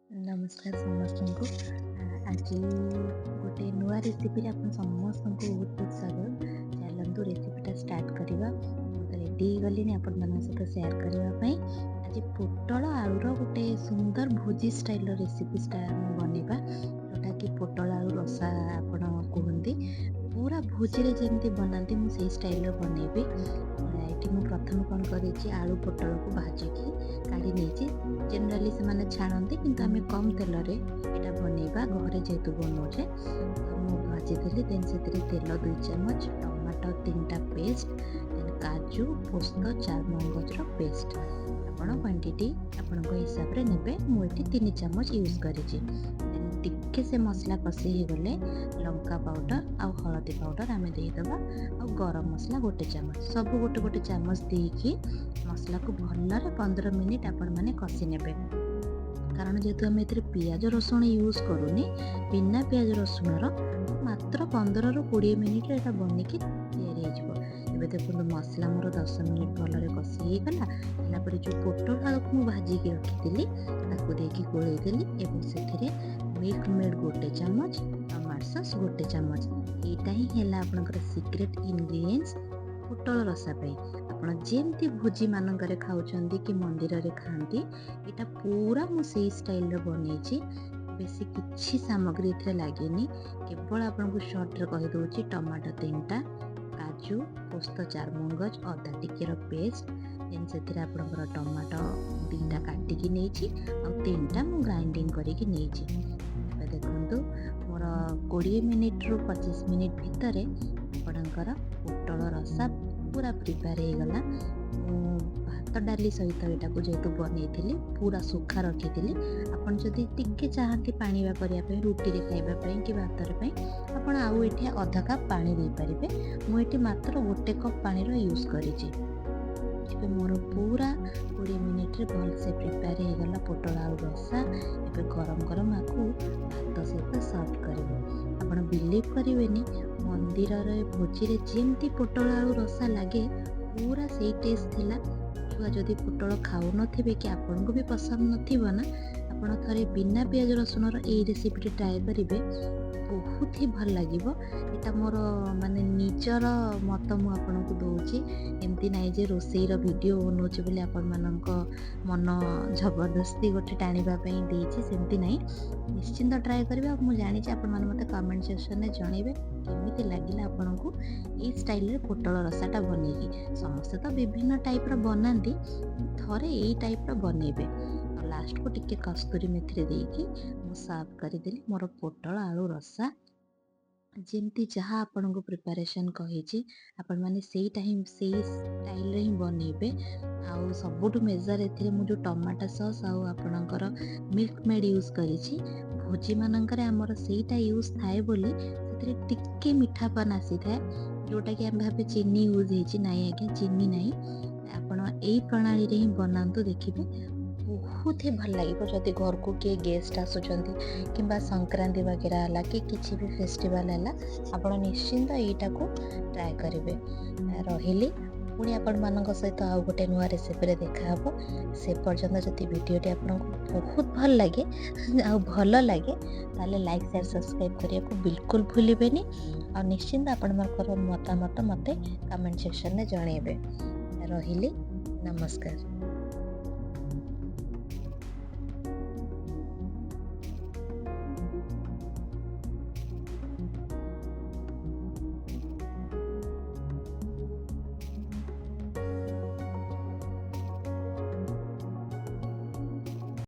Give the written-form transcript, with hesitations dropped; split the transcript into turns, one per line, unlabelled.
ନମସ୍କାର ସମସ୍ତଙ୍କୁ। ଆଜି ଗୋଟେ ନୂଆ ରେସିପିରେ ଆପଣ ସମସ୍ତଙ୍କୁ ବହୁତ ବହୁତ ସ୍ୱାଗତ। ଚାଲନ୍ତୁ, ରେସିପିଟା ଷ୍ଟାର୍ଟ କରିବା। ମୁଁ ତ ରେଡ଼ି ହେଇଗଲିଣି ଆପଣମାନଙ୍କ ସହିତ ସେୟାର କରିବା ପାଇଁ। ଆଜି ପୋଟଳ ଆଳୁର ଗୋଟେ ସୁନ୍ଦର ଭୋଜି ଷ୍ଟାଇଲର ରେସିପି ମୁଁ ବନେଇବା, ଯେଉଁଟାକି ପୋଟଳ ଆଳୁ ରସା ଆପଣ କୁହନ୍ତି। ପୁରା ଭୋଜିରେ ଯେମିତି ବନାନ୍ତି, ମୁଁ ସେଇ ଷ୍ଟାଇଲର ବନେଇବି। ଏଠି ମୁଁ ପ୍ରଥମେ କ'ଣ କରିଛି? ଆଳୁ ପୋଟଳକୁ ଭାଜିକି କାଢ଼ି ନେଇଛି। ଜେନେରାଲି ସେମାନେ ଛାଣନ୍ତି, କିନ୍ତୁ ଆମେ କମ୍ ତେଲରେ ଏଇଟା ବନେଇବା, ଘରେ ଯେହେତୁ ବନଉଛେ। ତ ମୁଁ ଭାଜିଦେଲି। ଦେନ୍ ସେଥିରେ ତେଲ 2 ଚାମଚ, ଟମାଟୋ ତିନିଟା ପେଷ୍ଟ, ଦେନ୍ କାଜୁ, ପୋସ୍ତ, ଚାରମଗଜର ପେଷ୍ଟ। ଆପଣ କ୍ୱାଣ୍ଟିଟି ଆପଣଙ୍କ ହିସାବରେ ନେବେ। ମୁଁ ଏଠି 3 ଚାମଚ ୟୁଜ୍ କରିଛି। ଦେନ୍ ଟିକେ ସେ ମସଲା କଷି ହେଇଗଲେ ଲଙ୍କା ପାଉଡ଼ର ଆଉ ହଳଦୀ ପାଉଡ଼ର ଆମେ ଦେଇଦେବା ଆଉ ଗରମ ମସଲା 1 ଚାମଚ। ସବୁ ଗୋଟେ ଗୋଟେ ଚାମଚ ଦେଇକି ମସଲାକୁ ଭଲରେ 15 ମିନିଟ୍ ଆପଣମାନେ କଷି ନେବେ। କାରଣ ଯେହେତୁ ଆମେ ଏଥିରେ ପିଆଜ ରସୁଣ ୟୁଜ୍ କରୁନି, ବିନା ପିଆଜ ରସୁଣର ମାତ୍ର 15ରୁ 20 ମିନିଟ୍ରେ ଏଇଟା ବନିକି ତିଆରି ହେଇଯିବ। ଏବେ ଦେଖନ୍ତୁ, ମସଲା ମୋର 10 ମିନିଟ୍ ଭଲରେ କଷି ହେଇଗଲା। ହେଲା ପରେ ଯେଉଁ ପୋଟଳ ଆଳୁକୁ ମୁଁ ଭାଜିକି ରଖିଥିଲି, ତାକୁ ଦେଇକି ଗୋଳେଇ ଦେଲି ଏବଂ ସେଥିରେ ମିଲ୍କ ମେଡ଼୍ 1 ଚାମଚ, ଟମାଟୋ ସସ୍ 1 ଚାମଚ। ଏଇଟା ହିଁ ହେଲା ଆପଣଙ୍କର ସିକ୍ରେଟ୍ ଇନଗ୍ରିଡ଼ିଏଣ୍ଟସ୍ ପୋଟଳ ରସା ପାଇଁ। ଆପଣ ଯେମିତି ଭୋଜି ମାନଙ୍କରେ ଖାଉଛନ୍ତି କି ମନ୍ଦିରରେ ଖାଆନ୍ତି, ଏଇଟା ପୁରା ମୁଁ ସେଇ ଷ୍ଟାଇଲର ବନେଇଛି। ବେଶୀ କିଛି ସାମଗ୍ରୀ ଏଥିରେ ଲାଗେନି। କେବଳ ଆପଣଙ୍କୁ ସର୍ଟରେ କହିଦେଉଛି, ଟମାଟୋ ତିନିଟା, କାଜୁ, ପୋସ୍ତ, ଚାରମଗଜ, ଅଦା ଟିକେର ପେଷ୍ଟ। ଦେନ୍ ସେଥିରେ ଆପଣଙ୍କର ଟମାଟୋ ଦୁଇଟା କାଟିକି ନେଇଛି ଆଉ ତିନିଟା ମୁଁ ଗ୍ରାଇଣ୍ଡିଙ୍ଗ କରିକି ନେଇଛି। ଏବେ ଦେଖନ୍ତୁ, ମୋର 20 ମିନିଟ୍ରୁ 25 ମିନିଟ୍ ଭିତରେ ଆପଣଙ୍କର ପୋଟଳ ରସା ପୁରା ପ୍ରିପେୟାର ହେଇଗଲା। ମୁଁ ଭାତ ଡାଲି ସହିତ ଏଇଟାକୁ ଯେହେତୁ ବନେଇଥିଲି, ପୁରା ଶୁଖା ରଖିଥିଲି। ଆପଣ ଯଦି ଟିକେ ଚାହାନ୍ତି ପାଣିଆ କରିବା ପାଇଁ, ରୁଟିରେ ଖାଇବା ପାଇଁ କି ଭାତରେ ପାଇଁ, ଆପଣ ଆଉ ଏଠି ଅଧ କପ୍ ପାଣି ଦେଇପାରିବେ। ମୁଁ ଏଠି ମାତ୍ର 1 କପ୍ ପାଣିର ୟୁଜ୍ କରିଛି। ଏବେ ମୋର ପୁରା 20 ମିନିଟ୍ରେ ଭଲସେ ପ୍ରିପେୟାର ହେଇଗଲା ପୋଟଳ ଆଳୁ ରସା। ଏବେ ଗରମ ଗରମ ଆକୁ ଭାତ ସହିତ ସର୍ଭ କରିବେ। ଆପଣ ବିଲିଭ୍ କରିବେନି, ମନ୍ଦିରରେ ଭୋଜିରେ ଯେମିତି ପୋଟଳ ଆଳୁ ରସା ଲାଗେ, ପୁରା ସେଇ ଟେଷ୍ଟ ଥିଲା। ଛୁଆ ଯଦି ପୋଟଳ ଖାଉନଥିବେ କି ଆପଣଙ୍କୁ ବି ପସନ୍ଦ ନଥିବ ନା, ଆପଣ ଥରେ ବିନା ପିଆଜ ରସୁଣର ଏଇ ରେସିପିଟି ଟ୍ରାଏ କରିବେ, ବହୁତ ହି ଭଲ ଲାଗିବ। ଏଇଟା ମୋର ମାନେ ନିଜର ମତ ମୁଁ ଆପଣଙ୍କୁ ଦେଉଛି। ଏମିତି ନାହିଁ ଯେ ରୋଷେଇର ଭିଡ଼ିଓ ବନଉଛି ବୋଲି ଆପଣମାନଙ୍କ ମନ ଜବରଦସ୍ତି ଗୋଟେ ଟାଣିବା ପାଇଁ ଦେଇଛି, ସେମିତି ନାହିଁ। ନିଶ୍ଚିନ୍ତ ଟ୍ରାଏ କରିବେ ଆଉ ମୁଁ ଜାଣିଛି ଆପଣମାନେ ମୋତେ କମେଣ୍ଟ ସେକ୍ସନରେ ଜଣେଇବେ କେମିତି ଲାଗିଲା ଆପଣଙ୍କୁ ଏଇ ଷ୍ଟାଇଲରେ ପୋଟଳ ରସାଟା ବନେଇକି। ସମସ୍ତେ ତ ବିଭିନ୍ନ ଟାଇପ୍ର ବନାନ୍ତି, ଥରେ ଏଇ ଟାଇପ୍ର ବନେଇବେ। ଆଉ ଲାଷ୍ଟକୁ ଟିକେ କସ୍ତୁରୀ ମେଥିରେ ଦେଇକି ମୁଁ ସର୍ଭ କରିଦେଲି ମୋର ପୋଟଳ ଆଳୁ ରସା। ଯେମିତି ଯାହା ଆପଣଙ୍କୁ ପ୍ରିପାରେସନ୍ କହିଛି, ଆପଣମାନେ ସେଇଟା ହିଁ ସେଇ ଷ୍ଟାଇଲରେ ହିଁ ବନେଇବେ। ଆଉ ସବୁଠୁ ମେଜର ଏଥିରେ ମୁଁ ଯେଉଁ ଟମାଟୋ ସସ୍ ଆଉ ଆପଣଙ୍କର ମିଲ୍କ ମେଡ଼୍ ୟୁଜ୍ କରିଛି, ଭୋଜିମାନଙ୍କରେ ଆମର ସେଇଟା ୟୁଜ୍ ଥାଏ ବୋଲି ସେଥିରେ ଟିକେ ମିଠାପନ ଆସିଥାଏ, ଯେଉଁଟାକି ଆମେ ଭାବେ ଚିନି ୟୁଜ୍ ହେଇଛି। ନାଇଁ ଆଜ୍ଞା, ଚିନି ନାହିଁ। ଆପଣ ଏଇ ପ୍ରଣାଳୀରେ ହିଁ ବନାନ୍ତୁ, ଦେଖିବେ ବହୁତ ହି ଭଲ ଲାଗିବ। ଯଦି ଘରକୁ କିଏ ଗେଷ୍ଟ ଆସୁଛନ୍ତି କିମ୍ବା ସଂକ୍ରାନ୍ତି ବଗେରା ହେଲା କି କିଛି ବି ଫେଷ୍ଟିଭାଲ୍ ହେଲା, ଆପଣ ନିଶ୍ଚିନ୍ତ ଏଇଟାକୁ ଟ୍ରାଏ କରିବେ। ରହିଲି, ପୁଣି ଆପଣମାନଙ୍କ ସହିତ ଆଉ ଗୋଟେ ନୂଆ ରେସିପିରେ ଦେଖାହେବ। ସେ ପର୍ଯ୍ୟନ୍ତ ଯଦି ଭିଡ଼ିଓଟି ଆପଣଙ୍କୁ ବହୁତ ଭଲ ଲାଗେ ଆଉ ଭଲ ଲାଗେ, ତାହେଲେ ଲାଇକ୍, ସେୟାର, ସବସ୍କ୍ରାଇବ୍ କରିବାକୁ ବିଲକୁଲ ଭୁଲିବେନି। ଆଉ ନିଶ୍ଚିନ୍ତ ଆପଣମାନଙ୍କର ମତାମତ ମୋତେ କମେଣ୍ଟ ସେକ୍ସନରେ ଜଣାଇବେ। ରହିଲି, ନମସ୍କାର।